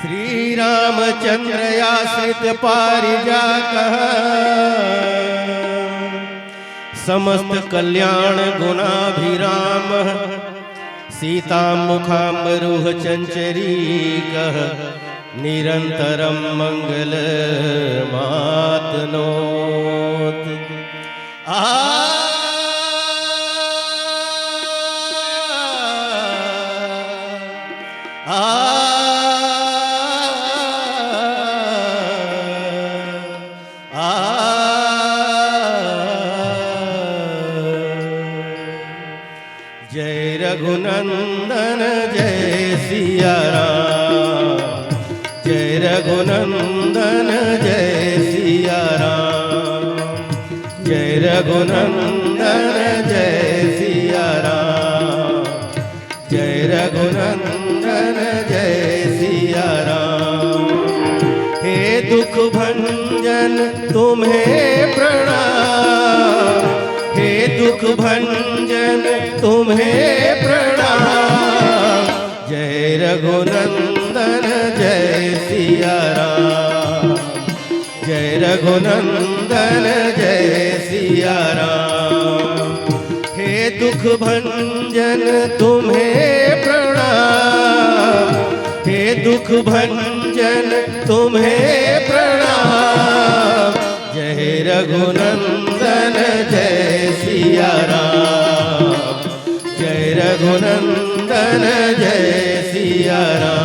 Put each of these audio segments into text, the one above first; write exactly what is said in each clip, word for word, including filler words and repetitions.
श्री रामचंद्र आश्रित पारिजातः, समस्त कल्याण गुणाभिरामः, सीतां मुखाम्बरूह चंचरीकः, निरंतरं मंगलमातनोत्। आ, आ, आ। जय रघुनंदन जय सिया राम, जय रघुनंदन जय सिया राम, जय रघुनंदन जय सिया राम, जय रघुनंदन जय सिया राम। हे दुख भंजन तुम्हें प्रणाम, हे दुख भंजन तुम्हें प्रणाम। जय रघुनंदन जय सिया राम, जय रघुनंदन जय सिया राम। हे दुख भंजन तुम्हें प्रणाम, हे दुख भंजन तुम्हें प्रणाम। जय रघुनंदन जय सिया राम, जय रघुनंदन जय सिया राम।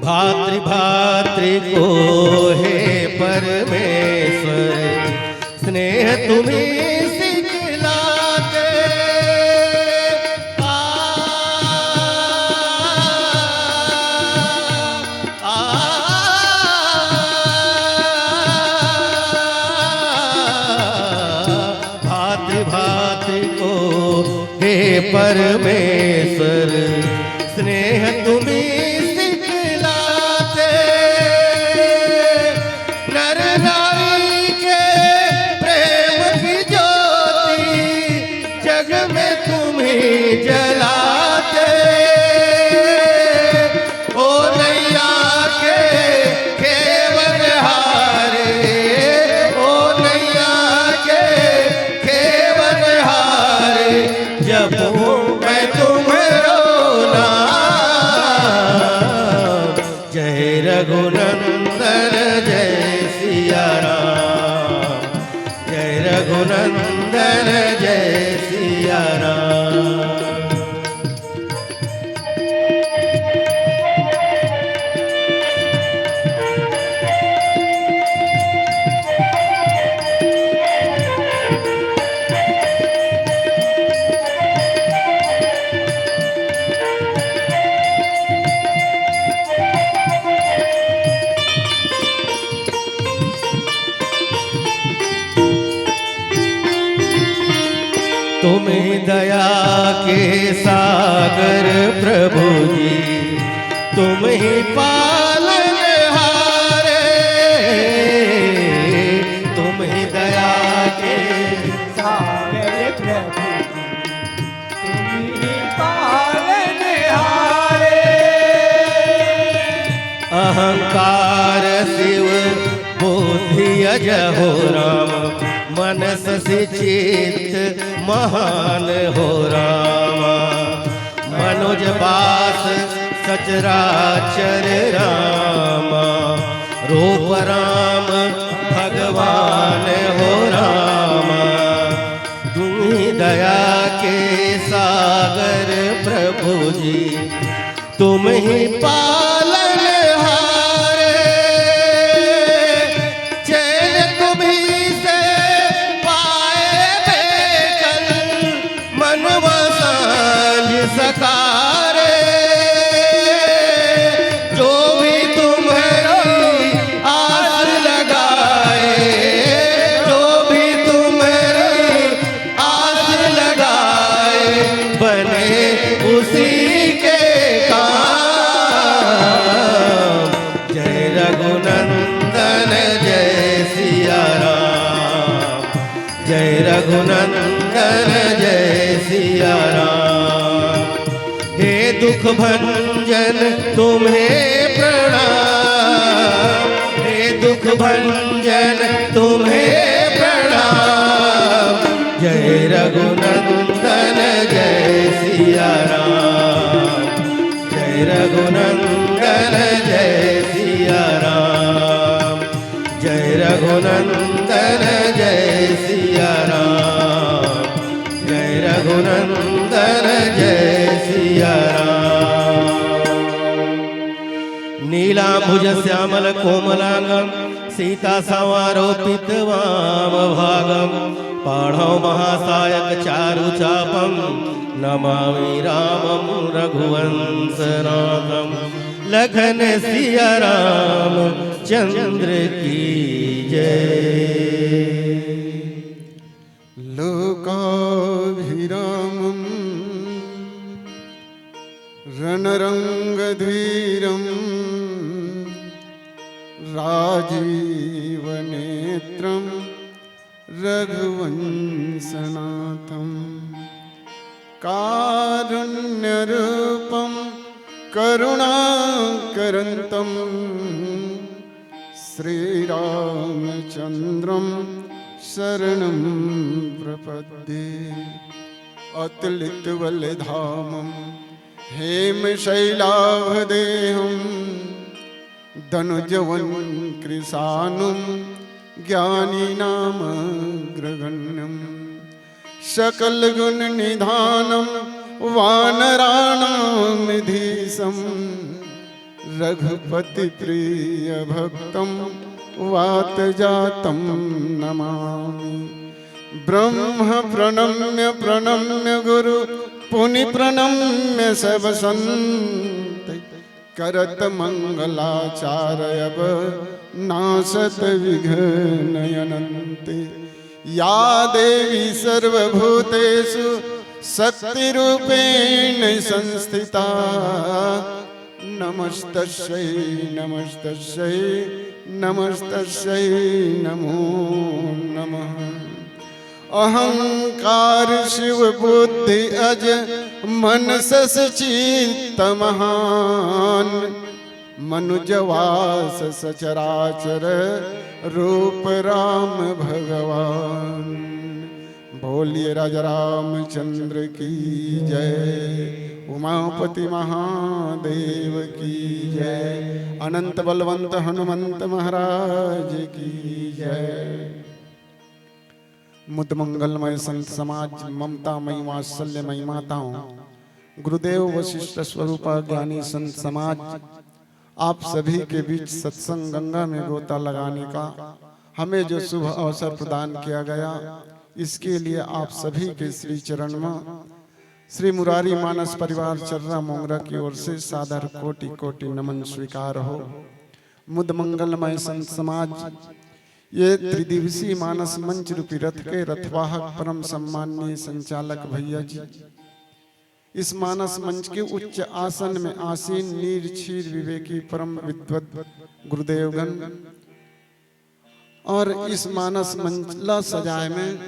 भातृ भातृ को हे परमेश्वर, स्नेह तुम्ही सिखलाते। आ, आ, आ, भांति भांति को हे परमेश्वर, स्नेह तुम्ही सिखलाते। नर नारी के प्रेम की ज्योति जग में तुम्ही जलाते। ओ नैया के खेवन हारे, ओ नैया के खेवन हारे, जपू मैं तुम्हरो नाम। जय रघुनंदन जय सिया राम, जय रघुनंदन जय सिया राम। तुम ही दया के सागर प्रभु जी, तुम ही पालनहारे। तुम ही दया के सागर प्रभु जी, तुम ही पालनहारे। अहंकार शिव बुद्धि अज हो राम, मनस से चित्त महान हो रामा। मनोज बास सचराचर रामा, रूप राम भगवान हो रामा। तुम ही दया के सागर प्रभु जी, तुम ही पालनहार, चैन तुम्ही से पाए बेकल, मनवा सांझ सकारे। जो भी तुम्हरी आस लगाए, जो भी तुम्हरी आस लगाए, बने उसी के काम। सिया राम। हे दुख भंजन तुम्हें प्रणाम, हे दुख भंजन तुम्हें प्रणाम। जय रघुनंदन जय सिया राम, जय रघुनंदन जय सिया राम, जय रघुनंदन जय सिया राम, जय रघुनंदन जय सिया राम। नीलांबुज श्यामल कोमलांगम सीता सवारोपित वाम भागम। पाणौ महासायक चारु चापम नमामि रामम रघुवंशनाथम। लखन सिया राम चंद्र की जय। लोकाभिरामं रणरंगधीरं राजीवनेत्रं रघुवंशनाथं। कारुण्यरूपं करुणाकरन्तं श्रीरामचन्द्रं शरणं प्रपद्ये। अतुलितबलधामं हेमशैलाभदेहं दनुजवनकृशानुं ज्ञानिनामग्रगण्यम्। सकलगुणनिधानं वानराणामधीशं रघुपतिप्रियभक्तं वातजातं नमामि। ब्रह्म प्रणम्य प्रणम्य गुरु पुनि प्रणम्य सब संत करत मंगलाचार अब नासत विघ्न अनंत। या देवी सर्वभूतेषु शक्तिरूपेण संस्थिता नमस्तस्यै नमस्तस्यै नमस्तस्यै नमो नमः। अहंकार शिव बुद्धि अज मन सस चित्त महान। मनुजवास सचराचर रूप राम भगवान। बोलिए राजा रामचंद्र की जय, उमापति महादेव की जय, अनंत बलवंत हनुमंत महाराज की जय। मुद मंगलमय संत समाज, ममता मई वात्सल्य मई माताओं, गुरुदेव वशिष्ठ स्वरूपा ज्ञानी संत समाज, आप सभी के बीच सत्संग गंगा में गोता लगाने का हमें जो शुभ अवसर प्रदान किया गया, इसके लिए आप सभी के श्री चरण में श्री मुरारी मानस परिवार चर्रा मोंगरा की ओर से सादर कोटि कोटि नमन स्वीकार हो। मुद मंगलमय संत समाज, ये त्रिदिवसीय मानस मंच रूपी रथ के रथवाहक परम सम्माननीय संचालक भैया जी, इस मानस मंच के उच्च आसन में आसीन नीर क्षीर विवेकी परम विद्वत गुरुदेवगण, और इस मानस मंच ला सजाए में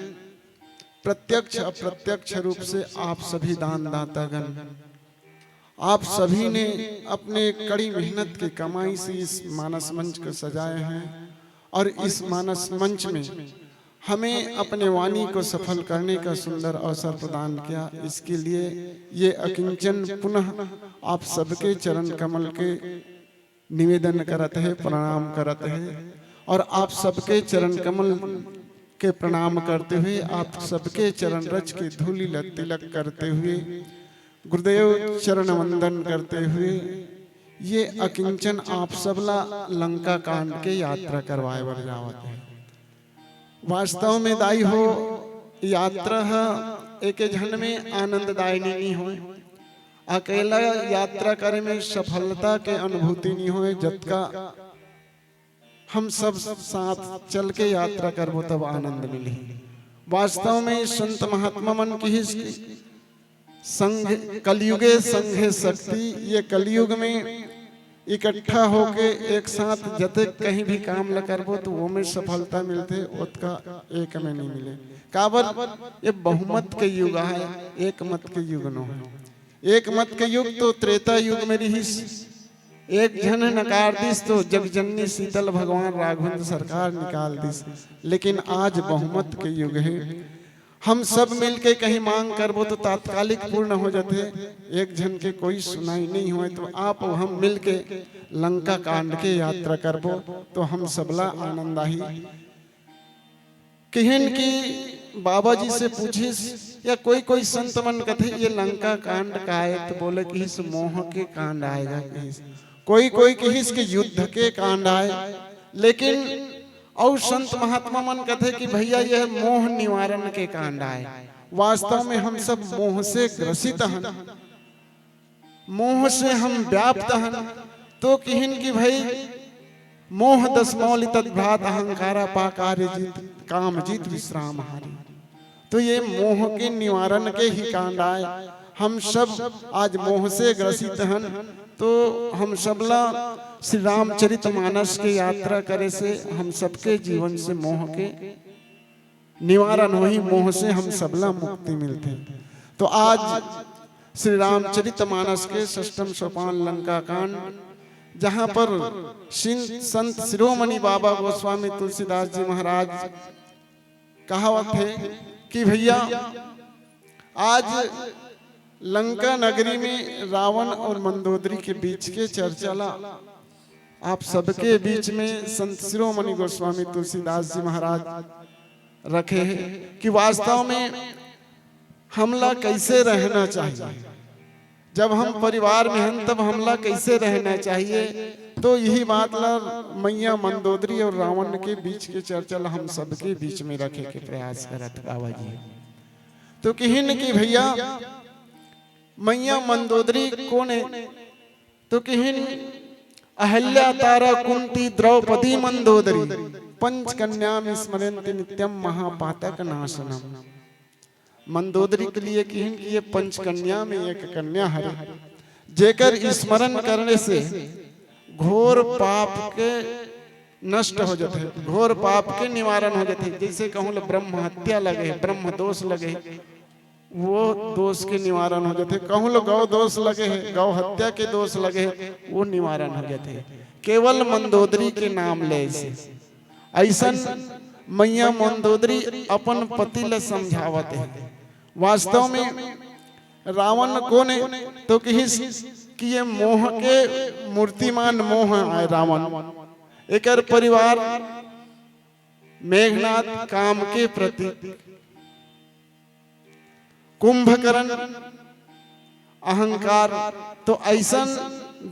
प्रत्यक्ष अप्रत्यक्ष रूप से आप सभी दान दातागण, आप सभी ने अपने कड़ी मेहनत की कमाई से इस मानस मंच को सजाए हैं और इस मानस मंच में हमें अपने वाणी को सफल करने का सुंदर अवसर प्रदान किया। इसके लिए ये अकिंचन पुनः आप सबके चरण कमल के निवेदन करत हे, प्रणाम करत हे और आप सबके चरण कमल के प्रणाम करते हुए, आप सबके चरण रज के धूलि ल तिलक करते हुए, गुरुदेव चरण वंदन करते हुए ये अकिंचन आप सबला लंका कांड के यात्रा करवाए बर जावत हे। वास्तव में दाई हो, यात्रा ह एके झन में आनंददायिनी नी होय। अकेला यात्रा करे में सफलता के अनुभूति नी होय, जतका हम सब साथ चल के यात्रा करबो तब आनंद मिलही। वास्तव में संत महात्मा मन किहिस कि संघ, कलयुगे संघे शक्ति, ये कलयुग में इकट्ठा होके एक साथ जतेक कहीं भी काम ल करबो, तो वो में सफलता मिलथे, ओतका एक में नहीं मिले। काबर? ये बहुमत के युग है, एक मत के युग नो है। एक मत के युग तो त्रेता युग में रिहिस, एक झन नकार दिस तो जगजननी शीतल भगवान राघवेंद्र सरकार निकाल दिस। लेकिन आज बहुमत के युग है, हम सब मिलके कहीं मांग करबो तो तात्कालिक पूर्ण हो जाथे। एक झन के कोई सुनाई नहीं होय तो आप अउ हम मिलके लंका कांड के यात्रा करबो तो हम सबला आनंद आही। किहिन कि बाबा जी से पूछिस या कोई कोई संत मन कथे ये लंका कांड का आय, तो बोले किहिस मोह के कांड आय गा किहिस। कोई कोई किहिस कि युद्ध के कांड आय, लेकिन अउ संत महात्मा मन कथे कि भैया यह मोह निवारण के कांड आय। वास्तव में हम सब मोह से ग्रसित हन, मोह से हम व्याप्त हन। तो किहिन कि भाई मोह दस मौलि तद्भ्रात अहंकारा पा कार्य जीत काम जीत विश्राम हारी। तो ये मोह के निवारण के ही कांड आय। हम सब आज मोह से ग्रसित हन, तो हम सबला श्री रामचरित मानस के यात्रा करे से हम सबके जीवन से मोह के निवारण होही, मोह से हम सबला मुक्ति मिलथे। तो आज श्री रामचरित मानस के षष्ठम सोपान लंका कांड, जहाँ पर सिन-, संत शिरोमणि बाबा गोस्वामी तुलसीदास जी महाराज कहावत हे कि भैया आज लंका नगरी में रावण और मंदोदरी के बीच के चर्चा ला आप सबके बीच में संत शिरोमणि गोस्वामी तुलसीदास जी महाराज रखे हैं कि वास्तव में हमला कैसे रहना चाहिए। जब हम परिवार में हन तब हमला कैसे रहना चाहिए, तो यही बात ला मैया मंदोदरी और रावण के बीच के चर्चा ला हम सबके बीच में रखे के प्रयास करत बाबा जी। तो किहिन कि भैया मैया मंदोदरी कोन है? तो किहिन अहल्या तारा कुंती द्रौपदी मंदोदरी, पंच कन्याम स्मरंती नित्यम महापातक नाशनम। मंदोदरी के लिए किहिन कि ये पंच कन्या में एक कन्या हरे, जेकर स्मरण करने से घोर पाप के नष्ट हो जाथे, घोर पाप के निवारण हो जाथे। जैसे कहूँ ल ब्रह्म हत्या लगे हे, ब्रह्म दोष लगे हे, वो दोष के निवारण हो जाथे। कहूँ ल गौ दोष लगे हे, गौ हत्या के दोष लगे हे, वो निवारण हो जाथे केवल मंदोदरी के नाम ले से। ऐसन मैया मंदोदरी अपन पति ल समझावत हे। वास्तव में रावण कोन हे? तो किहिस कि ये मोह के मूर्तिमान मोह आय रावण। एकर परिवार मेघनाद काम के प्रतीक, कुंभकर्ण अहंकार। तो ऐसन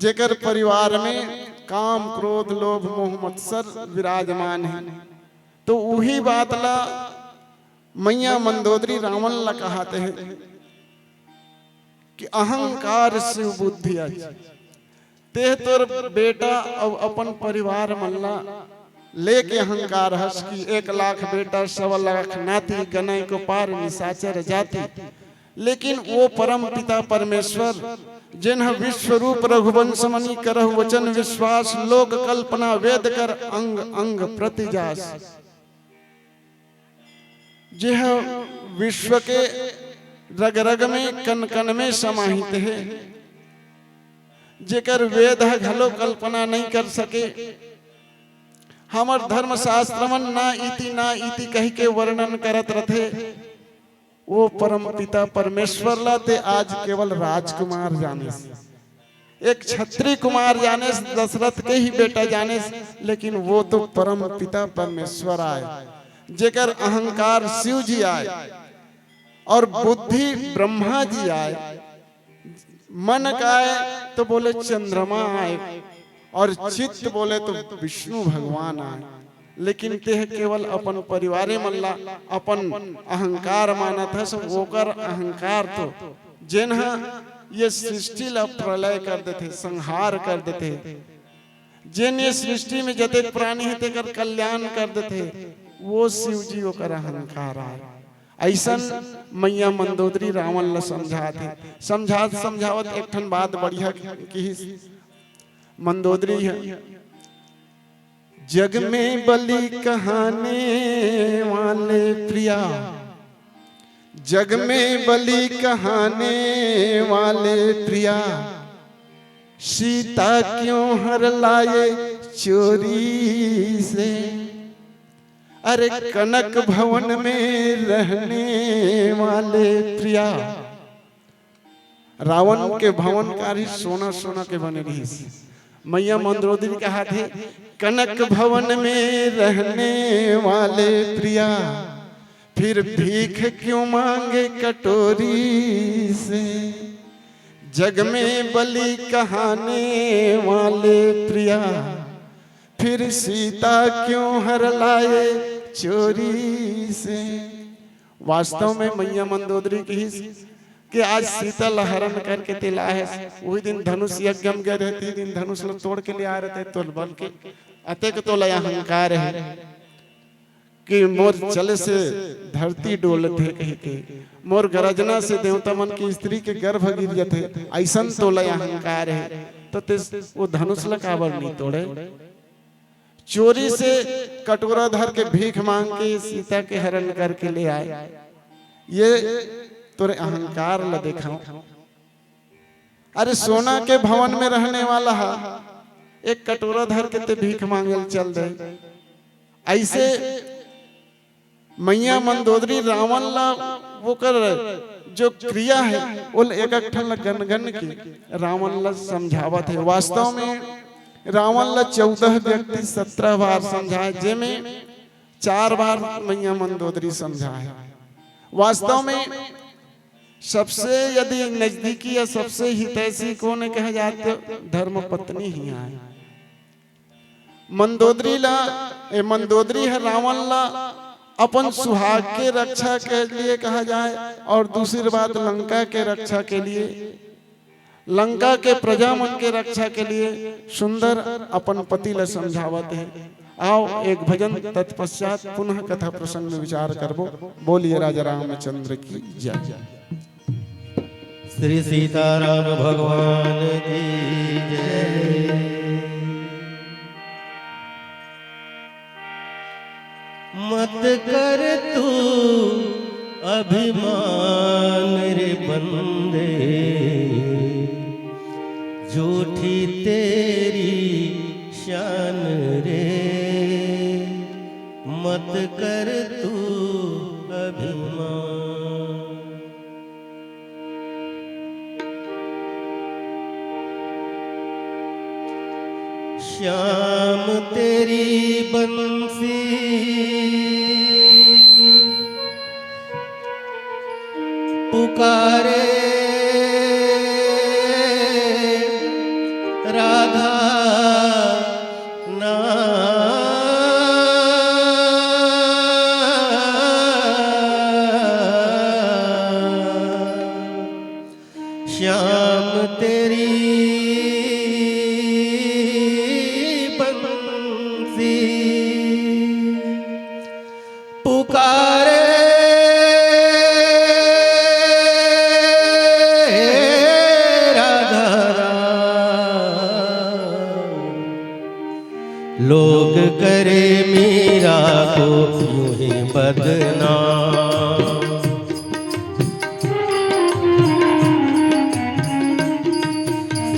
जेकर परिवार में काम, क्रोध, लोभ, मोह, मत्सर विराजमान हे, तो उही बात ला मैया मंदोदरी रावण ला कहत हे कि अहंकार शिव बुद्धि अच। तेह तोर बेटा अउ अपन परिवार मन ला लेके अहंकार हस कि एक लाख बेटा, सवा लाख नाती, गनय को पार निशाचर जाति। लेकिन वो परम पिता परमेश्वर, जिन्ह विश्व रूप रघुवंश मणि करहु वचन विश्वास, लोक कल्पना वेद कर अंग अंग प्रति जास। जेह विश्व के रग रग में कन कन में समाहित हे, जेकर वेद ह घलो कल्पना नहीं कर सके। हमर धर्मशास्त्र मन ना इति ना इति कहि के वर्णन करत रथे। वो परम पिता परमेश्वर ला ते आज केवल राजकुमार जानिस, एक छत्री कुमार जानिस, दशरथ के ही बेटा जानिस, लेकिन वो तो परम पिता परमेश्वर आय, जेकर अहंकार शिव जी आय और बुद्धि ब्रह्मा जी आय। मन काय तो बोले चंद्रमा आय और चित्त बोले तो विष्णु भगवान आय। लेकिन तेह केवल अपन परिवारे मन ला अपन अहंकार मानत हस, ओकर अहंकार तो जेन ह ये सृष्टि ला प्रलय कर देथे, संहार कर देथे, जेन ये सृष्टि में जतेक प्राणी हे तेकर कल्याण कर देथे, वो शिव जी ओकर अहंकार आय। ऐसन मैया मंदोदरी रावण ला समझात हे। समझात समझावत एक ठन बात बढ़िया किहिस। मंदोदरी है। जग में बलि कहाने वाले प्रिया, जग में बलि कहाने वाले प्रिया, सीता क्यों हर लाए चोरी से। अरे कनक भवन में रहने वाले प्रिया, रावण के भवन का रहिस सोना सोना के बने रहिस। मैया मंदोदरी कहाथे, कनक भवन में रहने वाले प्रिया, फिर भीख क्यों मांगे कटोरी से। जग में बलि कहाने वाले प्रिया, फिर सीता क्यों हर लाए चोरी से। वास्तव में मैया मंदोदरी कहिस कि आज सीता ल हरण करके ते लाए हस। उही दिन धनुष यज्ञ म गए रहे, ते दिन धनुष ल तोड़ के ले आए रहे, तोर बल के अतेक तोला अहंकार है कि मोर चले से धरती डोलत है कहिके, मोर गरजना से देवता मन के स्त्री के गर्भ गिर जथे, अइसन तोला अहंकार है, तो ते वो धनुष ल काबर नहीं तोड़े? चोरी से कटोरा धर के भीख मांग के सीता के हरण करके ले आए। ये तोरे अहंकार ल देखाओ। अरे सोना के भवन में रहने वाला हा, एक कटोरा धर के ते भीख मांगे ल चल दे। अइसे मैया मंदोदरी रावण ला, ओकर जो क्रिया है, ओला एक एक ठन ला गन गन के रावण ला समझावत है। वास्तव में रावण ला चौदह व्यक्ति सत्रह बार समझाए, जेमे चार बार मैया मंदोदरी समझाए। वास्तव में सबसे यदि नजदीकी या सबसे हितैषी कोन हे कहे जाए तो धर्म पत्नी ही आए। मंदोदरी ला, ए, मंदोदरी है रावण ला अपन सुहाग के रक्षा के लिए कहा जाए, और दूसरी बात लंका के रक्षा के लिए, लंका के प्रजा मन के रक्षा के लिए सुंदर अपन पति ला समझावत है। आओ एक भजन तत्पश्चात पुनः कथा प्रसंग में विचार करबो। बोलिए राजा रामचंद्र की जय। श्री सीताराम भगवान की जय। मत कर तू अभिमान रे बंदे, झूठी तेरी शान रे। मत कर तू अभिमान। श्याम तेरी बंसी पुकारे राधा नाम। श्याम तेरी बंसी पुकारे राधा। लोग करे मीरा को यूं ही बदनाम।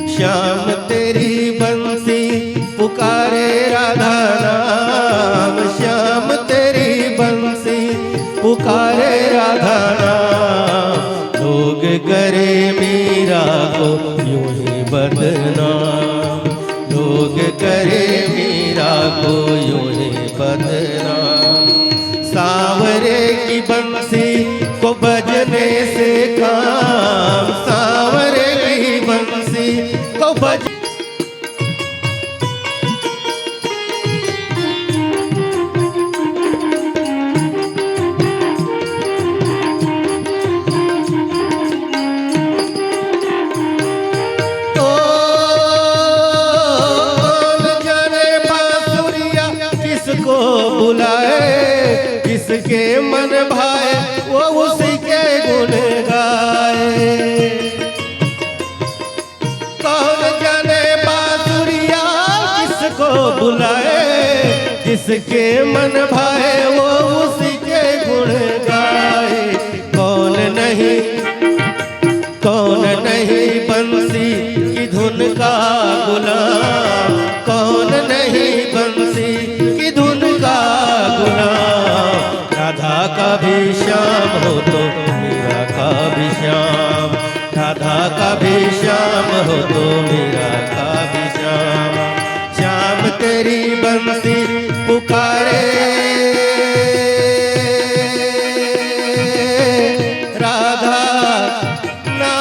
श्याम तेरी बंसी पुकारे राधा नाम, श्याम तेरी बंसी पुकारे राधा नाम। लोग करे मीरा को यूं ही बदनाम, लोग करे मीरा को यूं ही बदनाम। सांवरे की बंसी को बजने से काम, सांवरे की बंसी को बज कौन जाने बांसुरिया किसको बुलाए, किसके मन भाए, वो उसी के गुण गाए। कौन जाने बांसुरिया बुलाए, जिसके मन भाए वो उसी के गुण गाए। कौन नहीं, कौन नहीं बंसी की धुन का गुलाम, कौन नहीं बंसी की धुन का गुलाम। राधा का भी श्याम हो तो मीरा का भी श्याम, राधा का भी श्याम हो तो मीरा का भी श्याम। श्याम तेरी बंसी पुकारे राधा ना।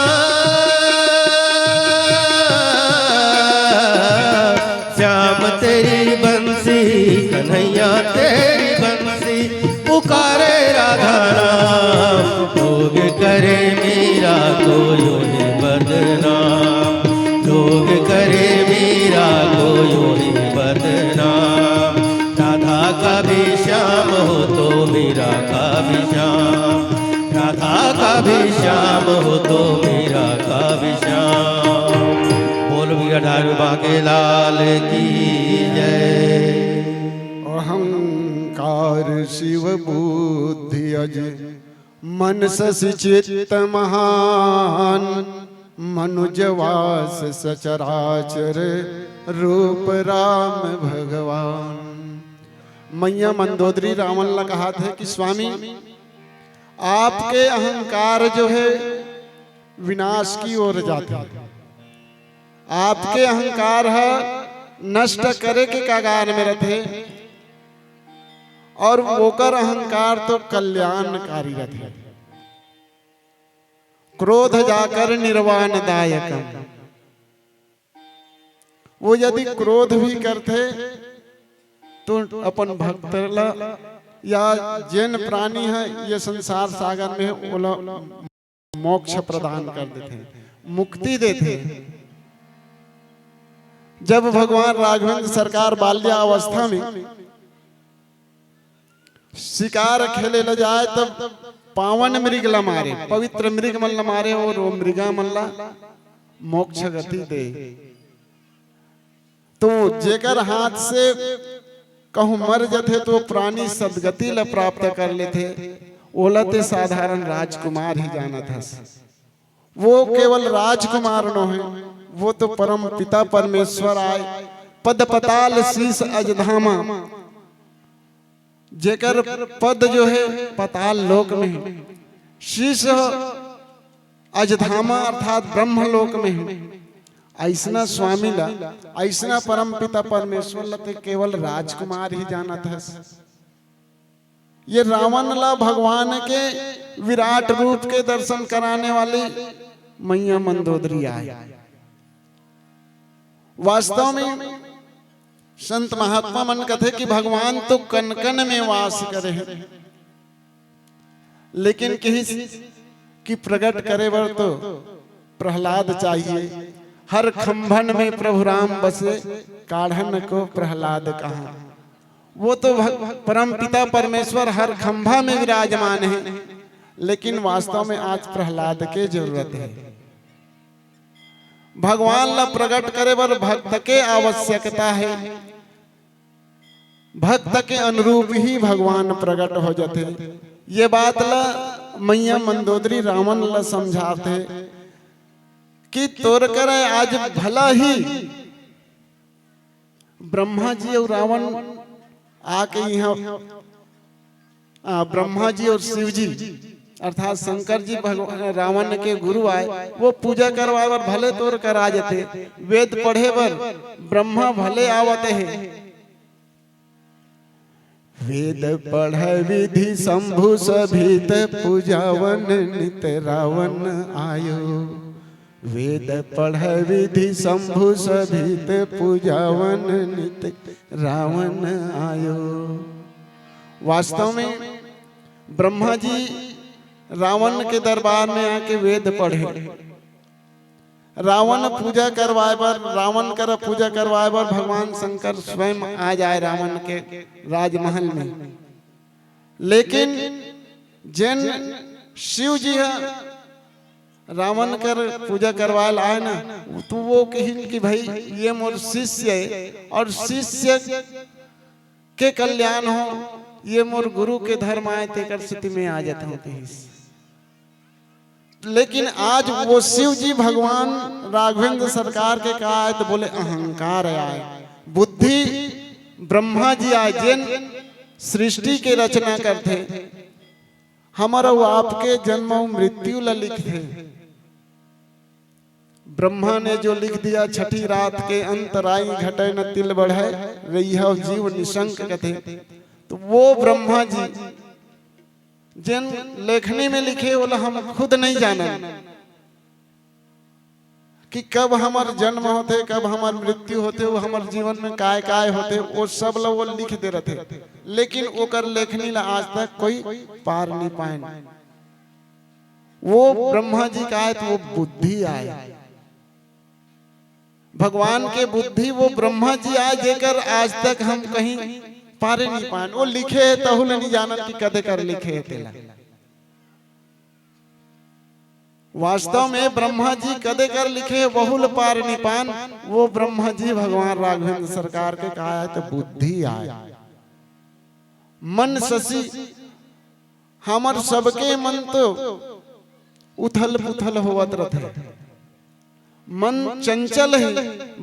श्याम तेरी बंसी, कन्हैया तेरी बंसी, पुकारे राधा नाम। लोग करे मीरा को यूं ही बदनाम, लोग करे मीरा को यूं ही बदनाम। राधा का भी श्याम हो तो मीरा का भी श्याम, राधा का भी श्याम हो तो मीरा का भी श्याम। बोल वीरा ढारू बांके लाल की जय। अहंकार शिव बुद्धि अज, मन शशि चित्त महान, मनुज वास सचराचर, रूप राम भगवान। मैया मंदोदरी रावण ला कहाथे कि स्वामी, आपके अहंकार जो है विनाश की ओर जाथे, आपके अहंकार ह नष्ट करे के कगार में रथे, और ओकर अहंकार तो कल्याणकारी रथे। क्रोध जाकर निर्वाण दायकम। वो यदि क्रोध भी करथे तो अपन भक्त ला या जेन प्राणी है ये संसार सागर में है, ओला मोक्ष प्रदान कर देथे, मुक्ति देथे। जब भगवान राघवेंद्र सरकार बाल्यावस्था में शिकार खेले ल जाए, तब पावन मृग ल मारे, पवित्र मृग मन ल मारे और वो मृगा मन ल मोक्ष गति दे। तो जेकर हाथ से कहूं मर जथे तो प्राणी सदगति ल प्राप्त कर लेथे, ओला ते साधारण राजकुमार ही जानत हस। वो केवल राजकुमार नो है, वो तो परम पिता परमेश्वर आय। पद पताल शीश अजधामा, जेकर पद जो है पताल लोक में है, शीश अजधामा अर्थात ब्रह्म लोक में है। ऐसना स्वामी ला, ऐसना परम पिता परमेश्वर ला ते केवल राजकुमार ही जानत हस। ये रावण ला भगवान के विराट रूप के दर्शन कराने वाली मैया मंदोदरी आय। वास्तव में संत महात्मा मन कथे कि भगवान तो कन कन में वास करे हैं, लेकिन किहिस कि प्रगट करे बर तो प्रहलाद चाहिए। हर खंभन में प्रभु राम बसे, काढ़न को प्रहलाद कहा। वो तो भग-, परम पिता परमेश्वर हर खंभा में विराजमान है, लेकिन वास्तव में आज प्रहलाद के जरूरत है। भगवान ला प्रगट करे बर भक्त के आवश्यकता है। भक्त के अनुरूप ही भगवान प्रगट हो जाथे। ये बात ला मैया मंदोदरी रावण ला समझाथे कि तोर कर आज भला ही ब्रह्मा जी और रावण आके यहाँ, आ, ब्रह्मा जी और शिव जी अर्थात शंकर जी भगवान रावण के गुरु आय, वो पूजा करवाए बर भले तोर करा जथे, वेद पढ़े बर ब्रह्मा भले आवत हे। वेद पढ़ विधि शंभु सभित पूजावन नित रावण आयो। वेद पढ़ विधि शंभु सभित पूजावन नित रावण आयो। वास्तव में ब्रह्मा जी रावण के दरबार में आके वेद पढ़े, रावण पूजा करवाए बर, रावण कर पूजा करवाए बर भगवान शंकर स्वयं आ जाए रावण के राजमहल में। लेकिन जेन शिव जी ह रावण कर पूजा करवाए ला आए ना, तो वो कहिन कि भाई, ये मोर शिष्य है और शिष्य के कल्याण हो, ये मोर गुरु के धर्म आए, तेकर सेती में आ जात हूँ कहिस। लेकिन आज वो शिव जी भगवान राघवेंद्र सरकार के का आए तो बोले अहंकार आए, बुद्धि ब्रह्मा जी आए, जेन सृष्टि के रचना करथे, हमर अउ आपके जन्म अउ मृत्यु ला लिखथे। ब्रह्मा ने जो लिख दिया, छठी रात के अंत राई घटे न तिल बढ़े, रहिहव जीव निशंक कथे। तो वो ब्रह्मा जी जेन लेखनी में लिखे, ओला हम खुद नहीं जानन कि कब हमर जन्म होथे, कब हमर मृत्यु होथे, वो हमर जीवन में काय काय होथे, वो सब ला वो लिख दे रथे, लेकिन ओकर लेखनी ला आज तक कोई पार नहीं पाएन। वो ब्रह्मा जी का आए तो वो बुद्धि आए, भगवान के बुद्धि, वो ब्रह्मा जी आए, जेकर आज तक हम कहीं पारे नहीं पाएन। वो लिखे है तहु ले नहीं जानन कि कदे कर लिखे है तेला। वास्तव में ब्रह्मा जी कदे कर लिखे, वहू ल पार नहीं पाएन। वो ब्रह्मा जी भगवान राघवेंद्र सरकार के का आए तो बुद्धि आए, मन शशि। हमर सबके मन तो उथल पुथल होवत रथे। मन चंचल है,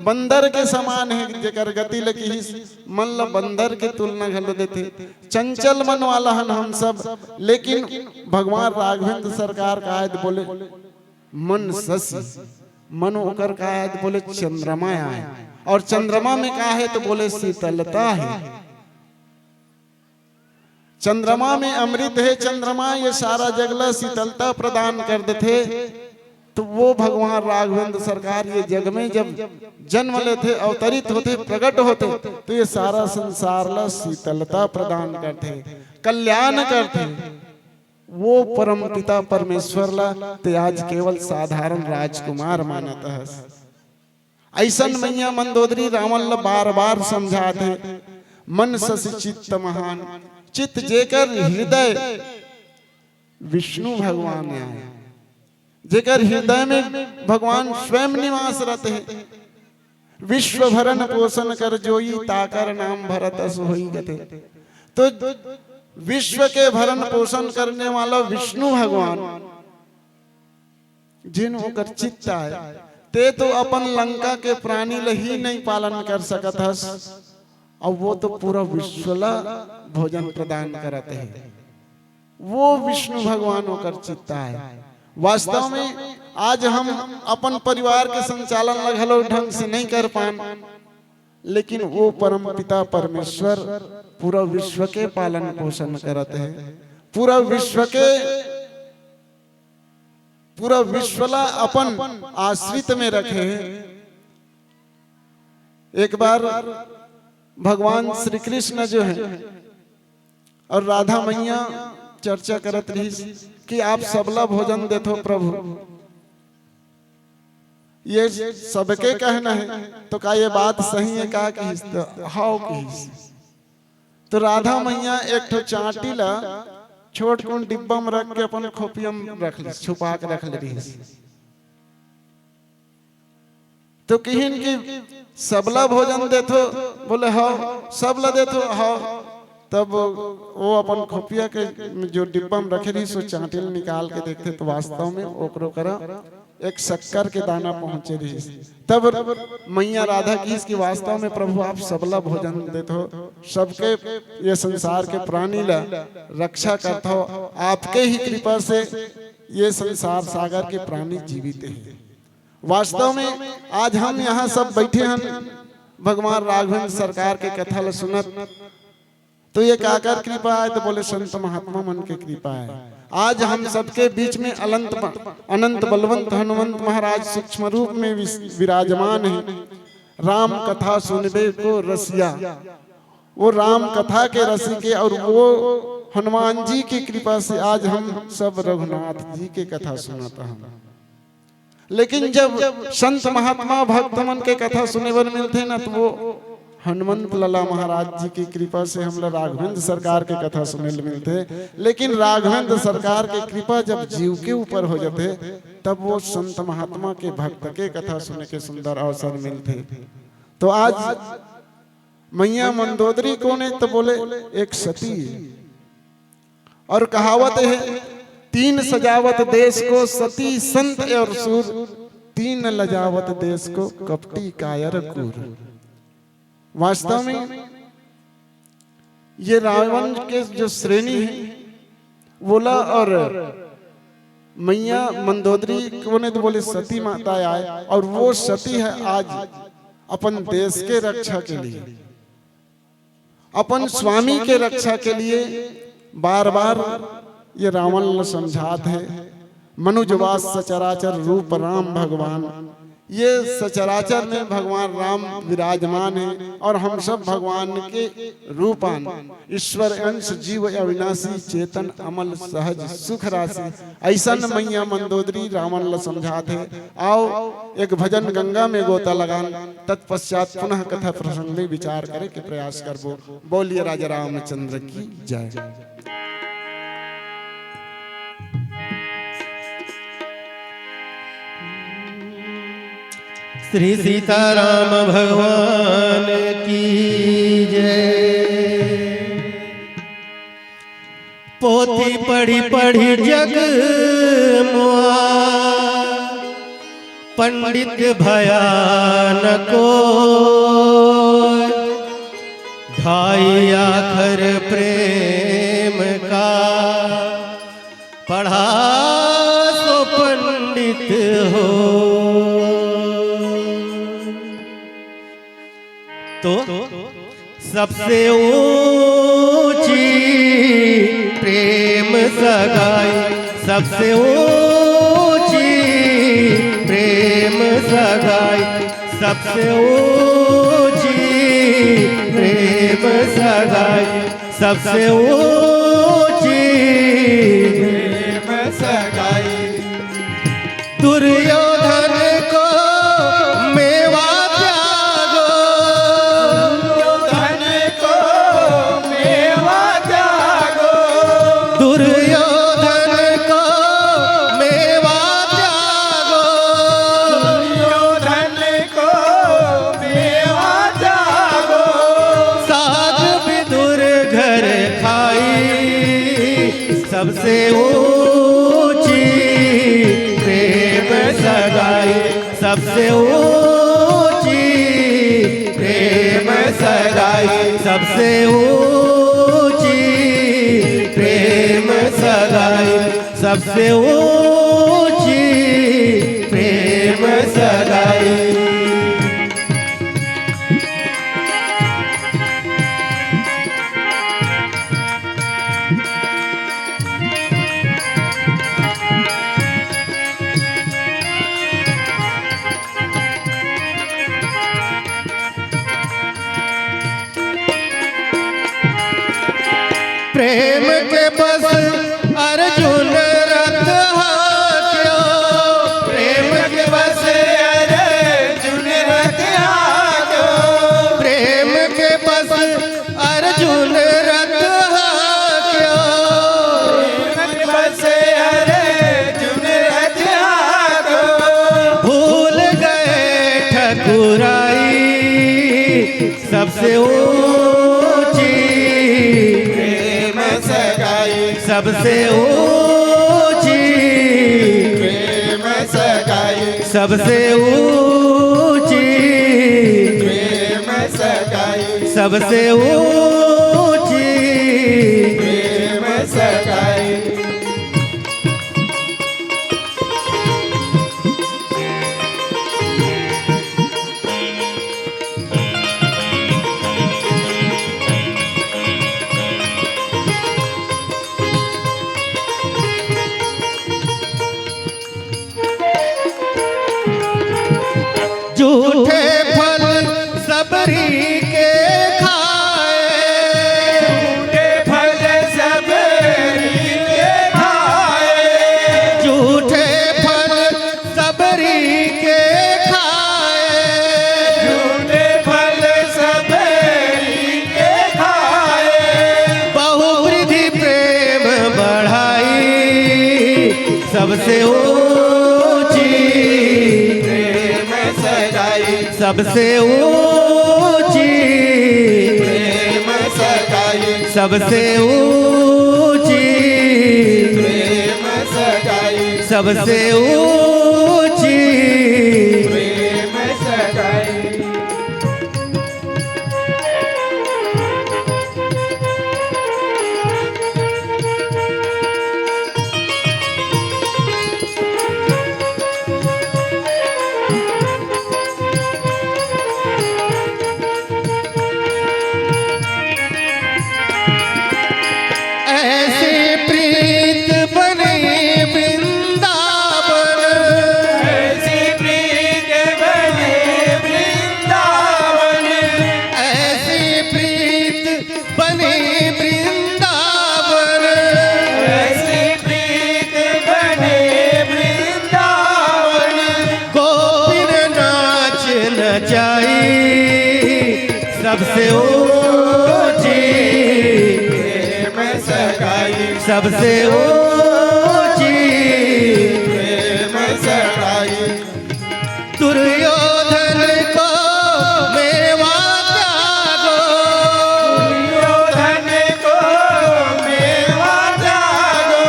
बंदर के समान है, जेकर गति ल किहिस, मन ल बंदर के तुलना घलो देथे। चंचल मन वाला हन हम सब, लेकिन भगवान राघवेंद्र सरकार का आए त बोले मन शशि, मन ओकर का आए त बोले चंद्रमा आए, और चंद्रमा में का है तो बोले शीतलता है। चंद्रमा में अमृत है, चंद्रमा ये सारा जग ला शीतलता प्रदान कर देथे। तो वो भगवान राघवेंद्र सरकार ये जग में जब जन्म लेथे, अवतरित होथे, प्रकट होथे, तो ये सारा संसार ला शीतलता प्रदान करथे, कल्याण करथे। वो परम पिता परमेश्वर ला ते आज केवल साधारण राजकुमार मानत हस। अइसन मैया मंदोदरी रावण ल बार-बार समझाथे, "मन शशि चित्त महान।" चित्त जेकर हृदय विष्णु भगवान आए, जेकर हृदय में भगवान स्वयं निवास रथे। "विश्व भरण पोषण कर जोई, ताकर नाम भरत अस होई" कथे। तो विश्व के भरण पोषण करने वाला विष्णु भगवान, जेन ओकर चित्त आए, ते तो अपन लंका के प्राणी ल ही नहीं पालन कर सकत हस, अउ वो तो पूरा विश्व ला भोजन प्रदान करत हे। वो विष्णु भगवान ओकर चित्त आए। वास्तव में आज हम अपन परिवार के संचालन ला घलो ढंग से नहीं कर पान, लेकिन वो परम पिता परमेश्वर पूरा विश्व के पालन पोषण करत हे, पूरा विश्व के, पूरा विश्व ला अपन आश्रित में रखे हे। एक बार भगवान श्री कृष्ण जो है और राधा मैया चर्चा करत रहिस कि आप सबला भोजन देथो प्रभु, ये सबके कहना है, तो का ये बात सही है का कहिस? तो हव कहिस। तो राधा मैया एक ठो चांटी ला छोटकुन डिब्बा में रख के अपन खोपिया में रख लिस, छुपा के रख ले रहिस। तो किहिन कि सबला भोजन देथो? बोले, "हव।" "सबला देथो?" "हव।" तब वो अपन खोपिया के जो डिब्बा में रखे रहिस, वो चांटी ल निकाल के देखथे, तो वास्तव में ओकरो करा एक शक्कर के दाना पहुंचे रहिस। तब मैया राधा किहिस कि वास्तव में प्रभु, आप सबला भोजन देथो, सबके, ये संसार के प्राणी ला रक्षा करथो, आपके ही कृपा से ये संसार सागर के प्राणी जीवित हे। वास्तव में आज हम यहाँ सब बैठे हन, भगवान राघवेंद्र सरकार के कथा ल सुनत, तो ये काकर कृपा है? तो बोले, संत महात्मा मन के कृपा है। आज हम सबके बीच में अनंत, अनंत बलवंत हनुमंत महाराज सूक्ष्म रूप में विस-, विराजमान है। राम कथा सुनबे को रसिया, वो राम कथा के रसिके, और वो हनुमान जी की कृपा से आज हम सब रघुनाथ जी के कथा सुनत हन। लेकिन जब संत महात्मा भक्त मन के कथा सुने बर मिलथे ना, तो वो हनुमंत लाला महाराज जी की कृपा से हमला राघवेंद्र सरकार के कथा सुने ल मिलथे, लेकिन राघवेंद्र सरकार के कृपा जब जीव के ऊपर हो जाथे, तब वो संत महात्मा के, भक्त के कथा सुने के सुंदर अवसर मिलथे। तो आज मैया मंदोदरी कोन ए, तो बोले, एक सती। और कहावत है, तीन सजावत देश को सती संत और सूर, तीन लजावत देश को कपटी कायर कूर। वास्तव में ये रावण के जो श्रेणी है, वोला और मैया मंदोदरी कोन ए, तो बोले सती माता आए, और वो सती है आज अपन देश के रक्षा के लिए, अपन स्वामी के रक्षा के लिए बार बार ये रावण ल समझात है। मनुजवास सचराचर रूप राम भगवान, ये सचराचर में भगवान राम विराजमान है और हम सब भगवान के रूपान, ईश्वर अंश जीव अविनाशी चेतन अमल सहज सुख राशि। ऐसन मैया मंदोदरी रावण ल समझात है। आओ, एक भजन गंगा में गोता लगान, तत्पश्चात पुनः कथा प्रसंग में विचार करे के प्रयास करबो। बोलिए राजा रामचंद्र की जय। श्री सीताराम भगवान की जय। पोथी पढ़ी पढ़ी जग मुआ, पंडित भया न कोय। ढाई आखर प्रेम का, पढ़ा सो पंडित हो। तो सबसे ऊंची प्रेम सगाई, सबसे ऊंची प्रेम सगाई, सबसे ऊंची प्रेम सगाई, सबसे ऊंची प्रेम सगाई। दुर्योधन को मेवा त्यागो, दुर्योधन को मेवा त्यागो, दुर्योधन को मेवा त्यागो, दुर्योधन को मेवा त्यागो। साग विदुर घर खाई, सबसे ऊंची प्रेम सगाई, सबसे ऊंची प्रेम सगाई, सबसे ऊंची प्रेम सगाई, सबसे ऊंची प्रेम सगाई। प्रेम के बस अर्जुन रथ हांक्यो, प्रेम के बस अर्जुन रथ हांक्यो, प्रेम के बस अर्जुन रथ हांक्यो, प्रेम के बस अर्जुन रथ हांक्यो। भूल गए ठकुराई, सबसे ऊंची प्रेम सगाई, सबसे ऊंची प्रेम सगाई, सबसे ऊंची प्रेम सगाई, सबसे ऊंची प्रेम सगाई। झूठे फल सबरी के खाए, सबसे ऊंची प्रेम सगाई, सबसे ऊंची प्रेम सगाई, सबसे ऊंची प्रेम सगाई। ऐसी प्रीत बने वृंदावन, ऐसी प्रीत बने वृंदावन, ऐसी प्रीत बने वृंदावन, ऐसी प्रीत बने वृंदावन। गोपिन नाच नचाई, सबसे ऊंची प्रेम सगाई, सबसे ऊंची प्रेम सगाई। दुर्योधन को मेवा त्यागो, दुर्योधन को मेवा त्यागो,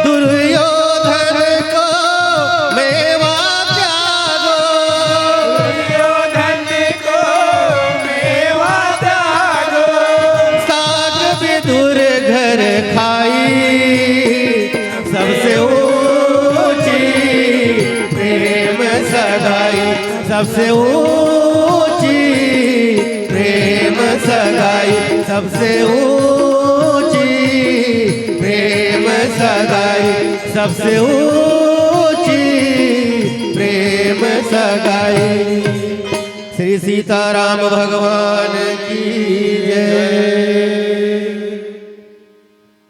दुर्योधन को मेवा त्यागो, दुर्योधन को मेवा त्यागो। साग विदुर घर खाई, सबसे ऊंची प्रेम सगाई, सबसे ऊंची प्रेम सगाई, सबसे ऊंची प्रेम सगाई, सबसे ऊंची प्रेम सगाई। श्री सीताराम भगवान की जय।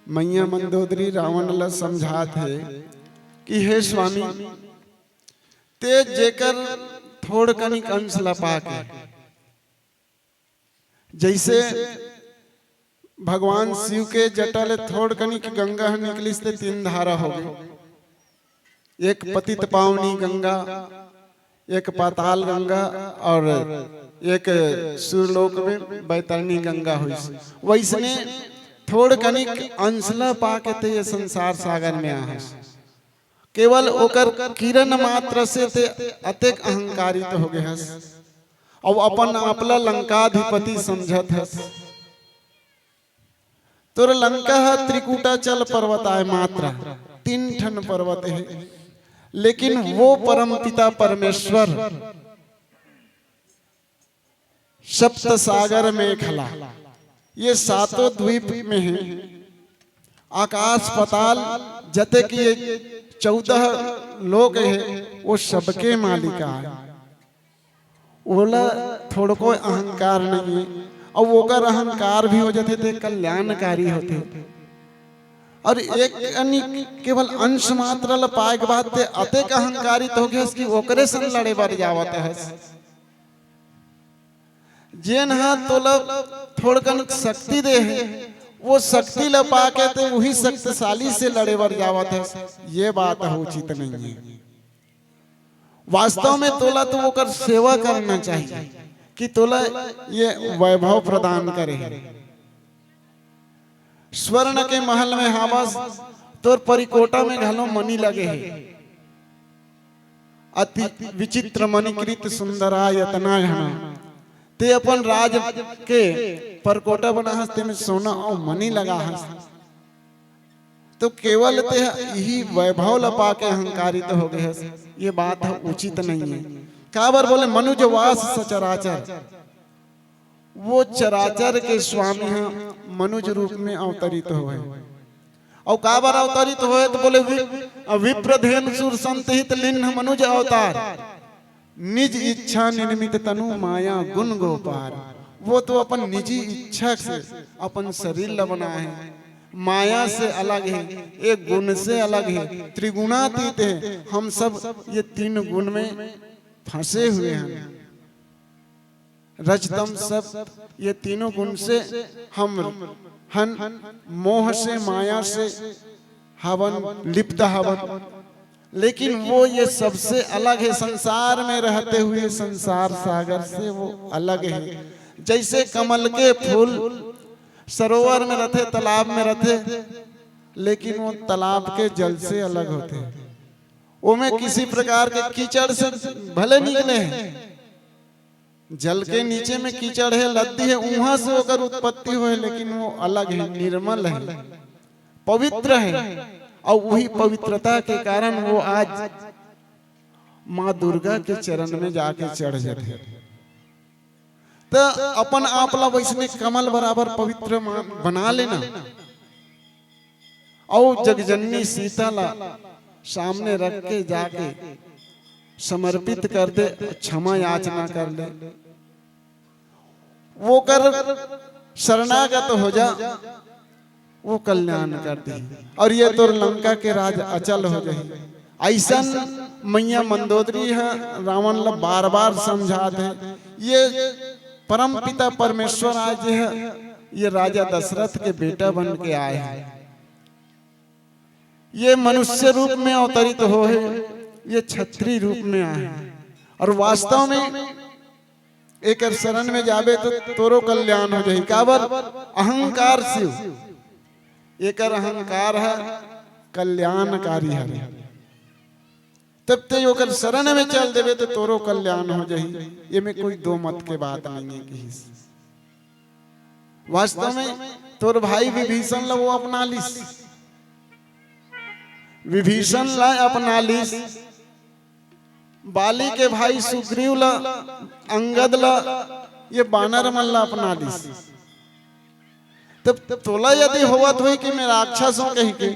मैया मंदोदरी रावण ला समझात हे कि हे स्वामी, ते जेकर थोड़ कनिक अंश ला पाके, जैसे भगवान शिव के जटा ले थोड़ कनिक गंगा ह निकलिस ते तीन धारा हो गई, एक पतित पावनी गंगा, एक पाताल गंगा और एक सुरलोक में बैतरणी गंगा होइस। वैसने थोड़ कनिक अंश ला पाके ते ये संसार सागर में आहस। केवल ओकर किरण मात्र से ते अतेक अहंकारित हो गए हस, अउ अपन आप ला लंकाधिपति समझत हस। तोर लंका ह त्रिकूटाचल पर्वत आय मात्र, तीन ठन पर्वत हे, लेकिन वो परमपिता परमेश्वर सप्त सागर में खला, ये सातों द्वीप में हे। आकाश पाताल जते कि ये चौदह लोक हे, वो सबके मालिक आय। ओला थोड़को अहंकार नहीं हे, अउ ओकर अहंकार भी हो जाथे ते कल्याणकारी होथे। और एक कनिक केवल अंश मात्र ल पाए के बाद ते अतेक अहंकारित हो गए हस कि ओकरे संग लड़े बर जावत हस। जेन ह तोला थोड़कन शक्ति दे हे, वो शक्ति ल पाके ते उही शक्तिशाली से लड़े बर जावत हस। ये बात ह उचित नहीं हे। वास्तव में तोला तो ओकर सेवा करना चाहिए कि तोला ये वैभव प्रदान करे हे। स्वर्ण के महल में हावस, तोर परिकोटा में घलो मणि लगे हे, अति विचित्र मणिकृत सुंदरायतना हना। ते अपन राज के परकोटा बना हस, तेमे सोना अउ मणि लगा हस। तो केवल ते इही वैभव ल पाके अहंकारित हो गए हस, ये बात ह उचित नहीं हे। काबर बोले, मनुज वास सचराचर, वो चराचर के स्वामी ह मनुज रूप में अवतरित होए। अउ काबर अवतरित होए तो बोले, वि-, विप्रधेन सुर संत हित लिन्ह मनुज अवतार, निज इच्छा निर्मित तनु माया गुण गोपार। वो तो अपन निजी इच्छा से अपन शरीर ल बनाए हे, माया से अलग हे, एक गुण से अलग हे, त्रिगुणातीत हे। हम सब ये तीन गुण में फंसे हुए हैं। रजतम सत, ये तीनों गुण से हम हन, मोह से, माया से हवन, लिप्त हवन। लेकिन वो ये सबसे अलग है, संसार में रहते हुए संसार सागर से वो अलग है। जैसे कमल के फूल सरोवर में रहते, तालाब में रहते, लेकिन वो तालाब के जल से अलग होते हैं। ओमे किसी प्रकार के कीचड़ से भले निकले हैं, जल के नीचे में कीचड़ है, लद्दी है, उहां से ओकर उत्पत्ति होए, लेकिन वो अलग है, निर्मल है, पवित्र है। और वही पवित्रता के कारण वो आज माँ दुर्गा के चरण में जाके चढ़ जाते। तो अपन आप ला वैसने कमल बराबर पवित्र मान, बना लेना। और जगजननी सीता ला सामने रख के जाके समर्पित कर दे, क्षमा याचना कर ले, वो कर शरणागत हो जा, वो कल्याण कर दे। और ये तोर लंका के राज अचल हो जाही। ऐसन मैया मंदोदरी है, रावण ला बार बार समझात है। ये परम पिता परमेश्वर आज है, ये राजा दशरथ के बेटा बन के आए हैं। ये मनुष्य रूप में अवतरित हो है, ये छत्री रूप में आए हैं। और वास्तव में एकर शरण में जाबे तो तोरो कल्याण हो जाही। काबर? अहंकार से। एकर अहंकार है कल्याणकारी हरे। तब ते ओकर शरण में चल देबे तो तोरो कल्याण हो जाही। ये में कोई दो मत के बात नहीं है किसी। वास्तव में तोर भाई विभीषण ला वो अपना लिस, विभीषण ला अपना लिस, बाली के भाई सुग्रीव ला, अंगद ला, ये बानर मन ला अपना लिस। तब तोला यदि होवत होई कि मैं राक्षस हूं कही के,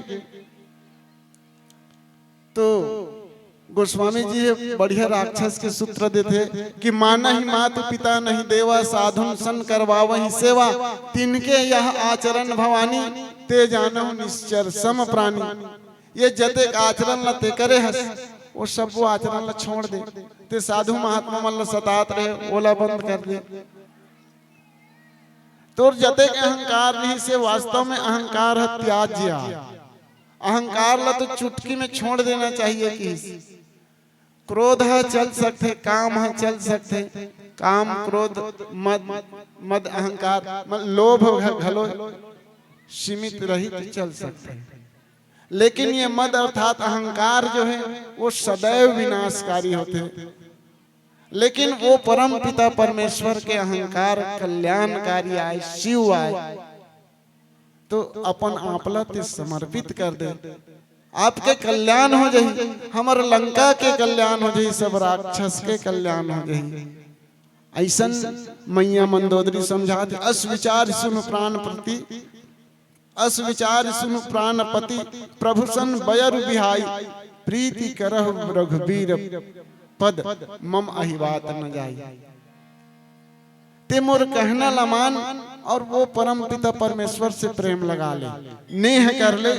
तो गोस्वामी जी हे बढ़िया राक्षस के सूत्र देथे कि मानहि मातु पिता नहीं देवा, साधुन सन करवावहि सेवा, तिनके यह आचरण भवानी, ते जानहु निश्चर सम प्राणी। ये जतेक आचरण ला ते करे हस, वो सब वो आचरण ला छोड़ दे। ते साधु महात्मा मन ला सतात रहे, ओला बंद कर दे। तोर जतेक अहंकार रही से वास्तव में अहंकार ह त्याज्य आ। अहंकार ला तो चुटकी में छोड़ देना चाहिए कि क्रोध ह चल सकथे, काम ह चल सकथे, काम, क्रोध, मद, मद, अहंकार, मद, लोभ घ-, घलो सीमित रही तो चल सकथे। लेकिन ये मद अर्थात अहंकार जो है, वो सदैव विनाशकारी होथे। लेकिन वो परम पिता परमेश्वर के अहंकार कल्याणकारी आय, शिव आय, तो अपन आप ला ते समर्पित कर दे, आपके कल्याण हो जाही, हमर लंका के कल्याण हो जाही, सब राक्षस के कल्याण हो जाही। ऐसन मैया मंदोदरी समझात हे, अस विचार सुन प्राण प्रति, अस विचार सुन प्राणपति, प्रभु सन बयरु बिहाई, प्रीति करहु रघुबीर पद, मम अहि बात न जाई। ते मोर कहना ल मान और वो परम पिता परमेश्वर से प्रेम लगा ले, नेह कर ले।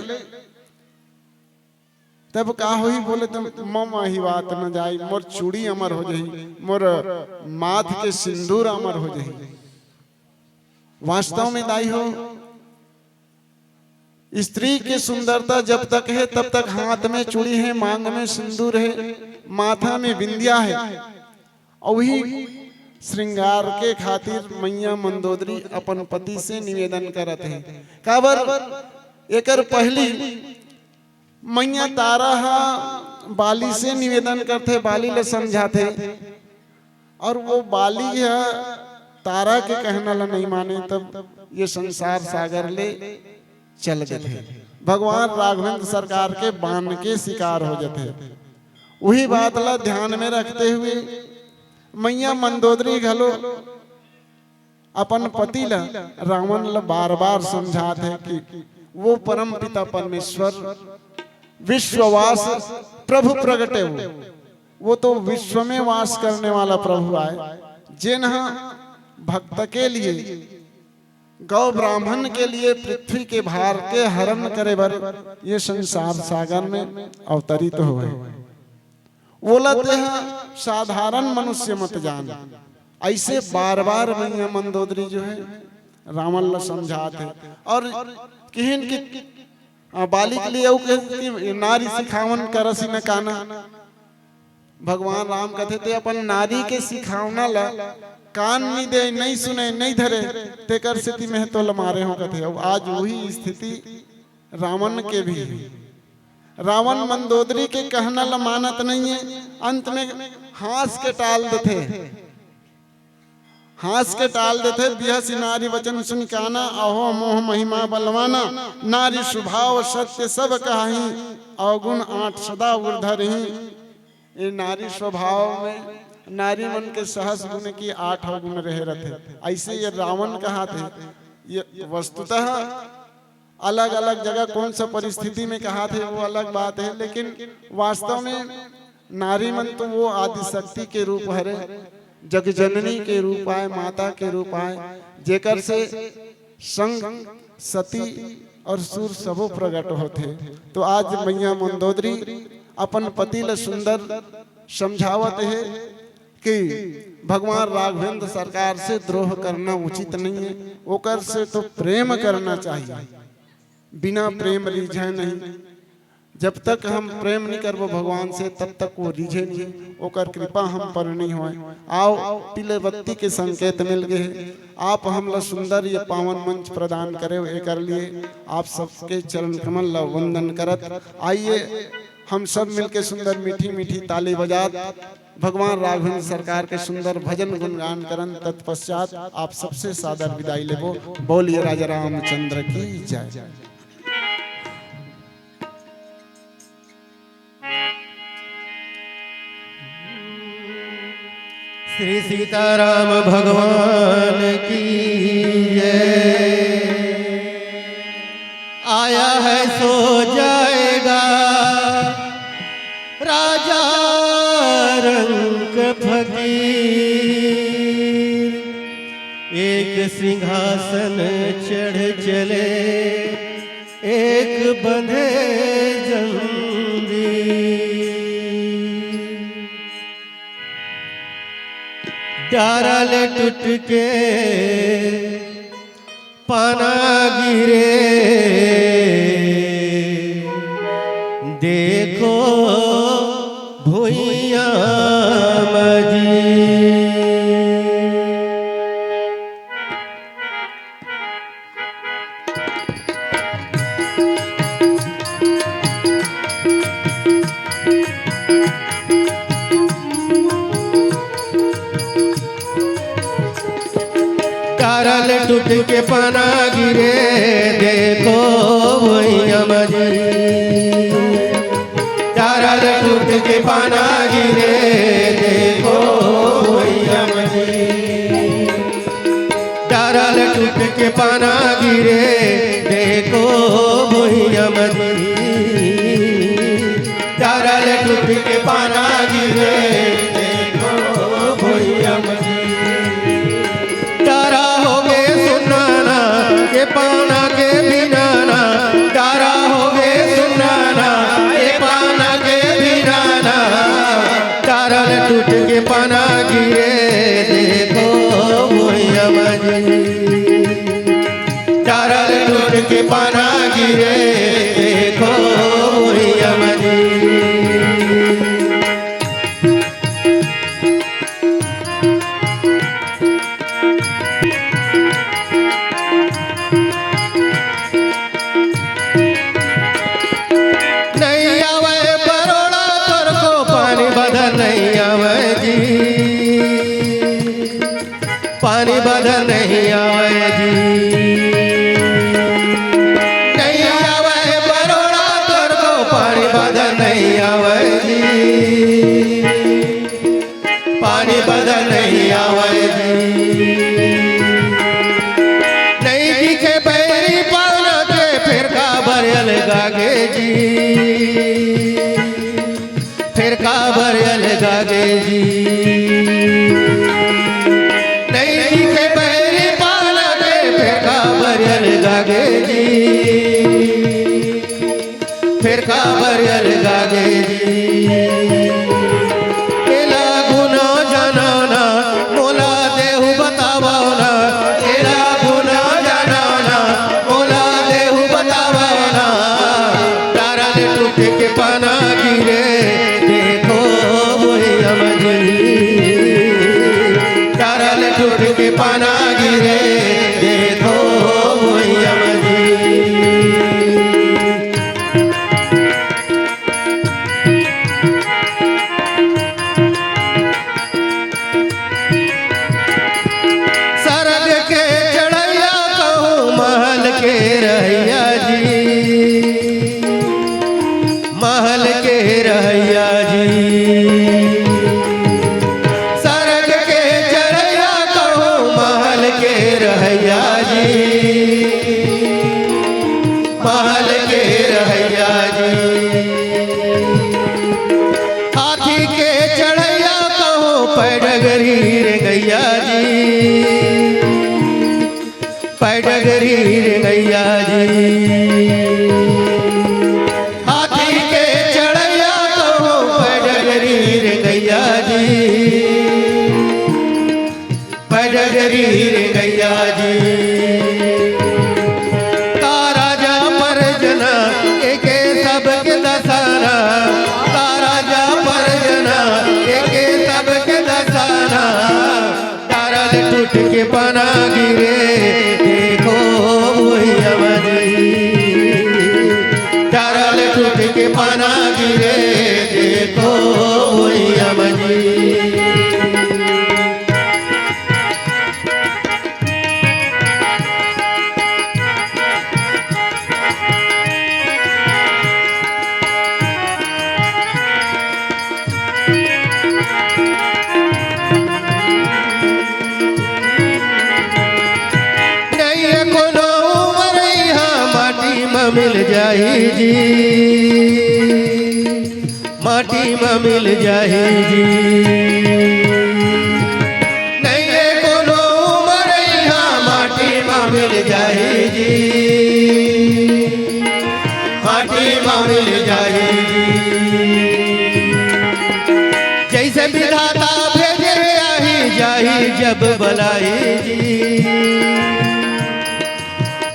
तब का होही? बोले, "तब मम अहि बात न जाई, मोर चूड़ी अमर हो जाही, मोर माथ के सिंदूर अमर हो जाही।" वास्तव में दाई हो, स्त्री के सुंदरता जब तक है, तब तक हाथ में चूड़ी है, मांग में सिंदूर है, माथा में बिंदिया है, और वही श्रृंगार के खातिर मैया मंदोदरी अपन पति से निवेदन करत है। काबर? एकर पहली मैया तारा हा बाली से निवेदन करथे, बाली ले समझाथे, और वो बाली हा तारा के कहना ला नहीं माने, तब ये संसार सागर ले चल देथे। भगवान राघवेंद्र सरकार के बाण के शिकार हो जाथे। वही बात ला ध्यान में रखते हुए मैया मंदोदरी घलो अपन पति ला, रावण ला बार-बार समझात हे कि वो परम पिता परमेश्वर, विश्ववास, प्रभु प्रगटे वो, वो तो विश्व में वास करने वाला प्रभु आय, जेन ह भक्त के लिए, गौ ब्राह्मण के लिए पृथ्वी के भार के हरण करे बर ये संसार सागर में अवतरित होय। ओला तेहा साधारण मनुष्य मत जान। ऐसे बार-बार मैया मंदोदरी जो है, रावण ला समझात हे और किहिन कि आ, बाली के लिए अउ कहे कि नारी सिखावन करसी न काना। भगवान राम कथे, "ते अपन नारी के सिखावना ला कान नइ दे, नइ सुने, नइ धरे, तेकर सेती मैं तोला मारे हों," कथे। अउ आज वही स्थिति रावण के भी हे। रावण मंदोदरी के कहना ला मानत नइ हे, अंत में हाँस के टाल देथे। हाँस के टाल देथे, बिहसी नारी वचन सुनि काना, अहो मोह महिमा बलवाना, नारी स्वभाव सत्य सब कहाही, अवगुण आठ सदा उर्धरही। ये नारी स्वभाव में नारी मन के सहस गुण की आठ अवगुण रहे रथे। ऐसे ये रावण कहाथे, ये वस्तुतः अलग-अलग जगह कौन सा परिस्थिति में कहाथे, वो अलग बात हे, लेकिन वास्तव में नारी मन तो वो आदिशक्ति के रूप हरे, जगजननी के रूप आय, माता के रूप आय, जेकर से संग सती और सूर सबो प्रगट होथे। तो आज मैया मंदोदरी अपन पति ल सुंदर समझावत हे कि भगवान राघवेंद्र सरकार से द्रोह करना उचित नहीं है, ओकर से तो प्रेम करना चाहिए। बिना प्रेम रिझे नहीं। जब तक हम प्रेम नहीं करबो भगवान से, तब तक वो रिझे नहीं, ओकर कृपा हम पर नहीं होय। आओ, पीले बत्ती के संकेत मिल गए। आप हमला सुंदर ये पावन मंच प्रदान करे, एकर लिए आप सबके चरण कमल ला वंदन करत, आइए हम सब मिलके सुंदर मीठी मीठी ताली बजात भगवान राघवेंद्र सरकार के सुंदर भजन गुणगान करन। तत्पश्चात आप सबसे सादर विदाई लेबो। बोलिए राजा रामचंद्र की जय। श्री सीताराम भगवान की जय। आया है सो जाएगा राजा रंक फकीर। एक सिंहासन चढ़ चले, एक बंधे जंजीर। डारा ले टूट के पाना गिरे, देखो भुइयां मजी। डारा ले टूट के पाना गिरे, देखो भुइयां मजी। डारा ले टूट के पाना गिरे, देखो भुइयां मजी। डारा ले टूट के पाना गिरे, देखो भुइयां मजी। डारा ले टूट के पाना गिरे, देखो भुइयां मजी। डारा होगे सुन्ना ना, ये पाना के बिना ना। डारा होगे सुन्ना ना, ये पाना के बिना ना। डारा ले टूट के पाना गिरे, देखो भुइयां मजी। डारा ले टूट के पाना गिरे, देखो भुइयां मजी। नहीं आवे बरोड़ा तोर को पानी बदल नहीं आवे जी। पानी बदल नहीं आवे जी। नहीं आवे बरोड़ा तोर को पानी बदल नहीं आवे जी। पानी बदल नहीं आवे जी। नहीं दिखे बैरी पाना के फिर काबर अलगा गे जी। फिर काबर अलगा गे जी। नहीं दिखे बैरी पाना के फिर काबर अलगा गे जी। फिर काबर अलगा गे जी। एला गुना जाना ना, मोला देहू बतावा ना। एला गुना जाना ना, मोला देहू बतावा ना। गिरे, देखो भुइयां जी। सरग के चढ़ैया कहूँ महल के रहैया जी, महल के रहैया जी। सरग के चढ़ैया कहूँ महल के रहैया जी, महल के रहैया जी। हाथी के चढ़ैया कहूँ पैडगरी रे गैया जी, पैडगरी रे गैया जी। हाथी के चढ़ैया कहूँ पैडगरी रे गैया जी, पैडगरी रे गैया जी। का राजा परजना एके सबके दसाना, का राजा परजना एके सबके दसाना। डारा ले टूट के पाना गिरे, देखो भुइयां जी। डारा ले टूट के पाना गिरे, देखो भुइयां जी। नइये कोनो उमर इहाँ माटी म मिल जाही जी, माटी म मिल जाही जी। नइये कोनो उमर इहाँ माटी म मिल जाही जी, माटी म मिल जाही जी। जइसे विधाता भेजे आही जाही जब बलाही जी,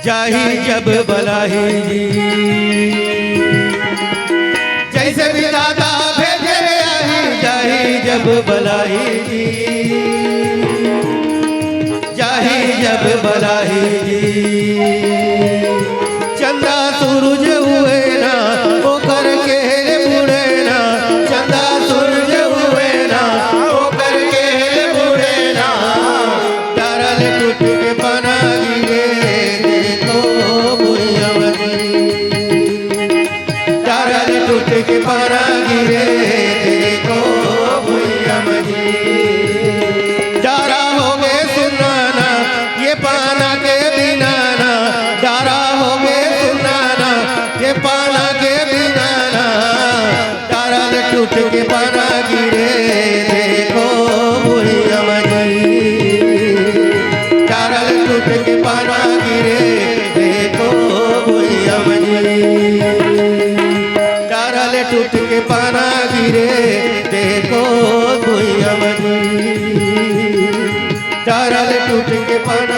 जाही जब बलाही जी। जइसे विधाता भेजे आही जाही जब बलाही जी, जाही जब बलाही जी। चंदा सूरज हुए ना, ओकर केहले बुड़े ना। चंदा सूरज हुए ना, ओकर केहले बुड़े ना। डारा ले टूट के पाना गिरे, देखो भुइयां जी। डारा ले टूट के पाना गिरे, देखो भुइयां जी। डारा होगे सुन्ना ना, ये पाना के बिना ना। डारा होगे सुन्ना ना, ये पाना के बिना ना। डारा ले टूट के पाना गिरे, देखो भुइयां जी। डारा ले टूट के पाना गिरे, देखो भुइयां जी। डारा ले टूट के पाना गिरे, देखो भुइयां जी। डारा ले टूट के पाना